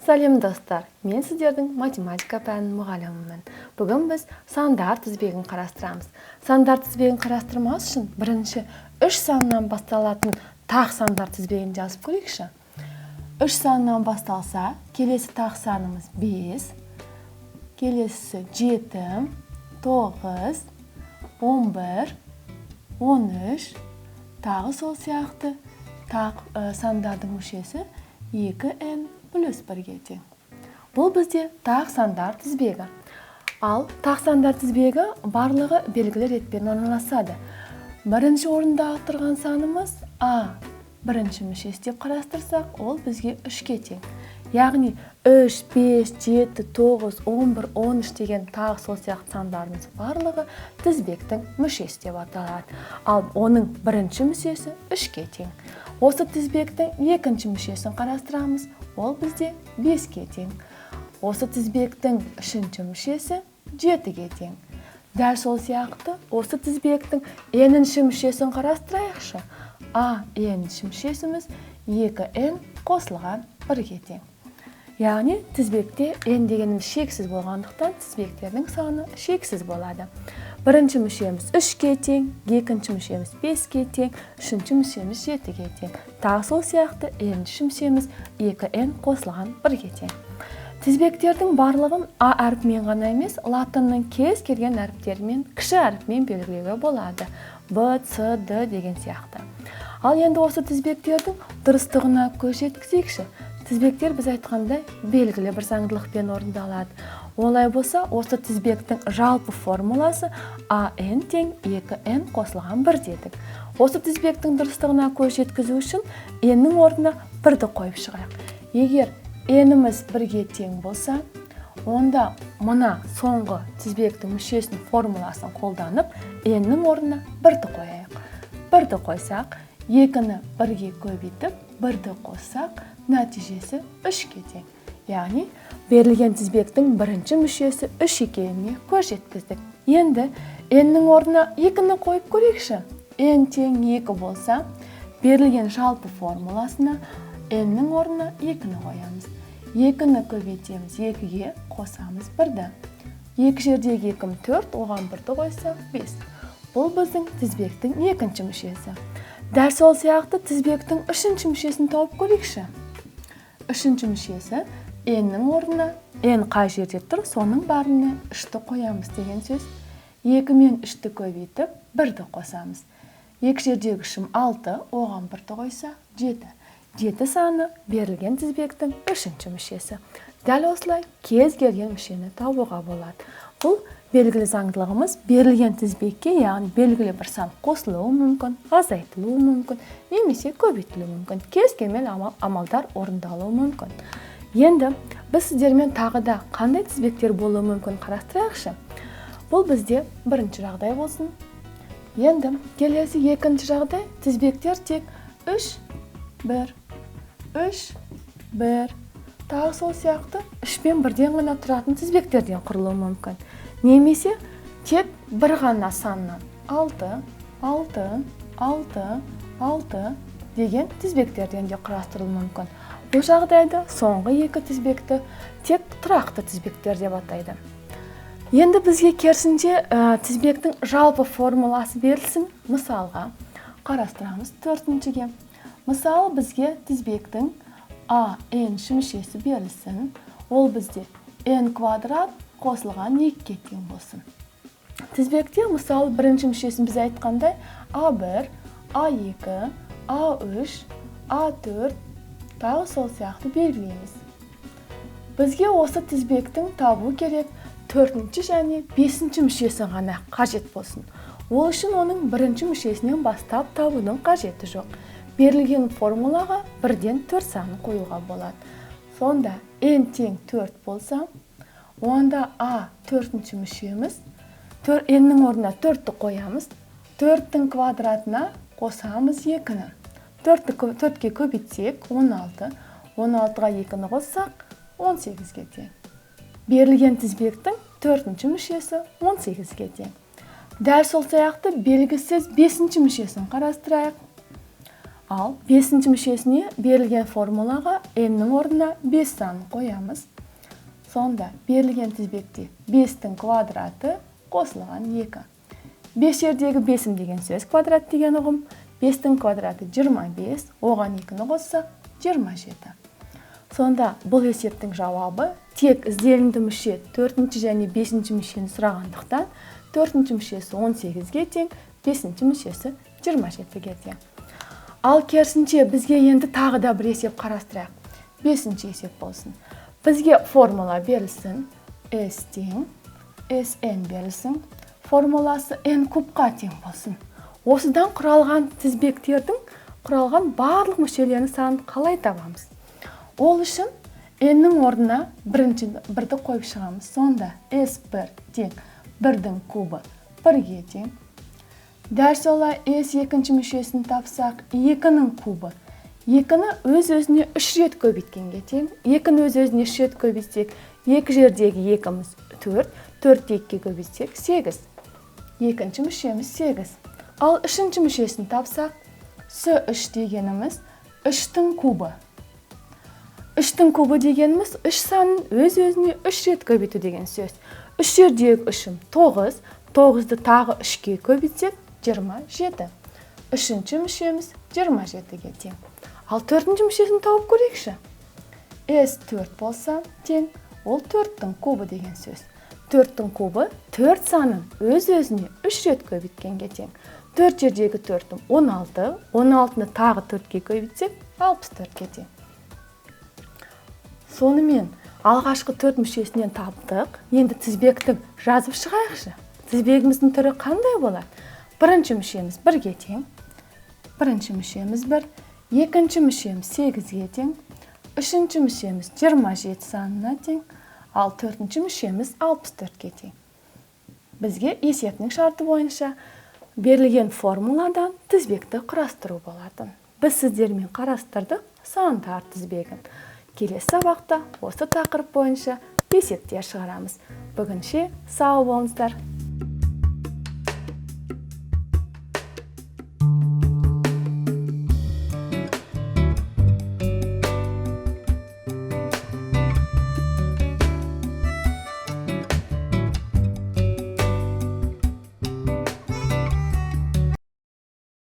Сәлем, достар! Мен сіздердің математика пәнінің мұғалімімін. Бүгін біз сандар тізбегін қарастырамыз. Сандар тізбегін қарастырмас үшін бірінші үш саннан басталатын тақ сандар тізбегін жазып көрейікші. Үш саннан басталса, келесі тақ санымыз 5, келесісі 7, 9, 11, 13, тағы сол сияқты тақ сандардың мүшесі 2n плюс 1-ге тең. Бұл бізде тақ сандар тізбегі. Ал тақ сандар тізбегі барлығы белгілі ретпен орналасады. Бірінші орында тұрған санымыз А бірінші мүшесі деп қарастырсақ, ол бізге 3-ке тең. Яғни 3, 5, 7, 9, 11, 13 деген тағы сол сияқты сандардың барлығы тізбектің мүшесі деп аталады. Ал оның бірінші мүшесі 3-ке тең. Осы тізбектің екінші мүшесін қарастырамыз, ол бізде 5-ке тең. Осы тізбектің үшінші мүшесі 7-ге тең. Дәл сол сияқты осы тізбектің n-ші мүшесін қарастырайықшы. А n-ші мүшесіміз 2n қосылған 1-ге тең. Яғни тізбекте n дегеніміз шексіз болғандықтан, тізбектердің саны шексіз болады. Бірінші мүшеміз 3-ке тең, екінші мүшеміз 5-ке тең, үшінші мүшеміз 7-ге тең. Тағы сол сияқты n-ші мүшеміз 2n қосылған 1-ге тең. Тізбектердің барлығын А әрпімен ғана емес, латынның кез келген әріптерімен, кіші әрпімен белгілеуге болады. Б, С, Д деген сияқты. Ал енді осы тізбектердің дұрыстығына көз жеткізейікші. Тізбектер, біз айтқандай, белгілі бір заңдылықпен орындалады. Олай болса, осы тізбектің жалпы формуласы АН тең 2N қосылған 1 дедік. Осы тізбектің дұрыстығына көз жеткізу үшін N-нің орнына 1-ді қойып шығайық. Егер N-іміз 1-ге тең болса, онда мына соңғы тізбектің мүшесінің формуласын қолданып, N-нің орнына 1-ді қояйық. 1-ді қойсақ, 2-ні 1-ге көбейтіп, 1-ді қоссақ, нәтижесі 3-ке тең. Яғни берілген тізбектің бірінші мүшесі 3 екеніне көз жеткіздік. Енді n-нің орнына 2-ні қойып көрейікші. N тең 2 болса, берілген жалпы формуласына n-нің орнына 2-ні қоямыз. 2-ні көбейтеміз 2-ге, қосамыз 1-ді. 2 жердегі 2 4, оған 1-ді қойсақ 5. Бұл біздің тізбектің екінші мүшесі. Дәл сол сияқты тізбектің үшінші мүшесін тауып көрейікші. Үшінші мүшесі n-нің орнына, n қай жерде тұр, соның барына 3-ті қоямыз деген сөз. 2 мен 3-ті көбейтіп, 1-ді қосамыз. 2 жердегі үшім 6, оған 1-ді қойсақ 7. 7 саны берілген тізбектің үшінші мүшесі. Дәл осылай кез келген мүшені табуға болады. Бұл белгілі заңдылығымыз: берілген тізбекке, яғни белгілі бір сан қосылуы мүмкін, азайтылуы мүмкін немесе көбейтілуі мүмкін. Кез келген амалдар орындалуы мүмкін. Енді біз сіздермен тағы да қандай тізбектер болуы мүмкін қарастырайықшы. Бұл бізде бірінші жағдай болсын. Енді келесі екінші жағдай: тізбектер тек 3, 1, 3, 1, тағы сол сияқты 3 пен 1-ден ғана тұратын тізбектерден құрылуы мүмкін. Немесе тек бір ғана саннан 6, 6, 6, 6 деген тізбектерден де құрастырылуы мүмкін. Бұл жағдайда соңғы екі тізбекті тек тұрақты тізбектер деп атайды. Енді бізге керісінше тізбектің жалпы формуласы берілсін. Мысалға қарастырамыз төртіншіге. Мысалы, бізге тізбектің А n мүшесі берілсін. Ол бізде n квадрат қосылған 2-ге тең болсын. Тізбекте, мысалы, бірінші мүшесін біз айтқандай А1, А2, А3, А4, тағы сол сияқты белгілейміз. Бізге осы тізбектің табу керек төртінші және бесінші мүшесі ғана қажет болсын. Ол үшін оның бірінші мүшесінен бастап табудың қажеті жоқ. Берілген формулаға бірден 4 санын қоюға болады. Сонда n тең 4 болса, онда А төртінші мүшеміз, n-нің орнына 4-ті қоямыз, 4-тің квадратына қосамыз 2-ні. 4-ке көбейтсек 16, 16-ға 2-ні қоссақ 18-ге тең. Берілген тізбектің төртінші мүшесі 18-ге тең. Дәл сол сияқты белгісіз бесінші мүшесін қарастырайық. Ал бесінші мүшесіне берілген формулаға n-нің орнына 5 санын қоямыз. Сонда берілген тізбекте 5-тің квадраты қосылған 2. 5 жердегі 5-ім деген сөз квадрат деген ұғым. 5-тің квадраты 25, оған 2-ні қоссақ 27. Сонда бұл есептің жауабы тек ізделінді мүше 4-ші және 5-ші мүшені сұрағандықтан 4-ші мүшесі 18-ге тең, 5-ші мүшесі 27-ге тең. Ал керісінше бізге енді тағы да бір есеп қарастырайық. 5-ші есеп болсын. Бізге формула берілсін, S тең, Sn берілсін, формуласы n кубқа тең болсын. Осыдан құралған тізбектердің құралған барлық мүшелерінің санын қалай табамыз? Ол үшін n-нің орнына бірінші бірді қойып шығамыз. Сонда S1 тең 1-дің кубы 1-ге тең. Дәл солай S екінші мүшесін тапсақ, 2-нің кубы. 2-ні өз-өзіне 3 рет көбейткенге тең. 2-ні өз-өзіне 3 рет көбейтсек, 2 жердегі 2-міз 4, 4-ті 2-ге көбейтсек 8. Екінші мүшеміз 8. Ал үшінші мүшесін тапсақ, С3 дегеніміз 3-тің кубы. 3-тің кубы дегеніміз 3 санын өз-өзіне 3 рет көбейту деген сөз. 3 жердегі 3-ім 9, 9-ды тағы 3-ке көбейтсек 27. Үшінші мүшеміз 27-ге тең. Ал төртінші мүшесін тауып көрейікші. S4 болса тең, ол 4-тің кубы деген сөз. 4-тің кубы 4 санын өз-өзіне 3 рет көбейткенге тең. 4 жердегі 4-ім 16, 16-ны тағы 4-ке көбейтсек 64-ке тең. Сонымен алғашқы 4 мүшесінен таптық. Енді тізбекті жазып шығайықшы. Тізбегіміздің түрі қандай болады? Бірінші мүшеміз 1-ге тең, бірінші мүшеміз 1, екінші мүшеміз 8-ге тең, үшінші мүшеміз 27 санына тең, ал төртінші мүшеміз 64-ке тең. Бізге есептің шарты бойынша берілген формуладан тізбекті құрастыру болатын. Біз сіздермен қарастырдық сандар тізбегін. Келесі сабақта осы тақырып бойынша есептер шығарамыз. Бүгінше сау болыңыздар.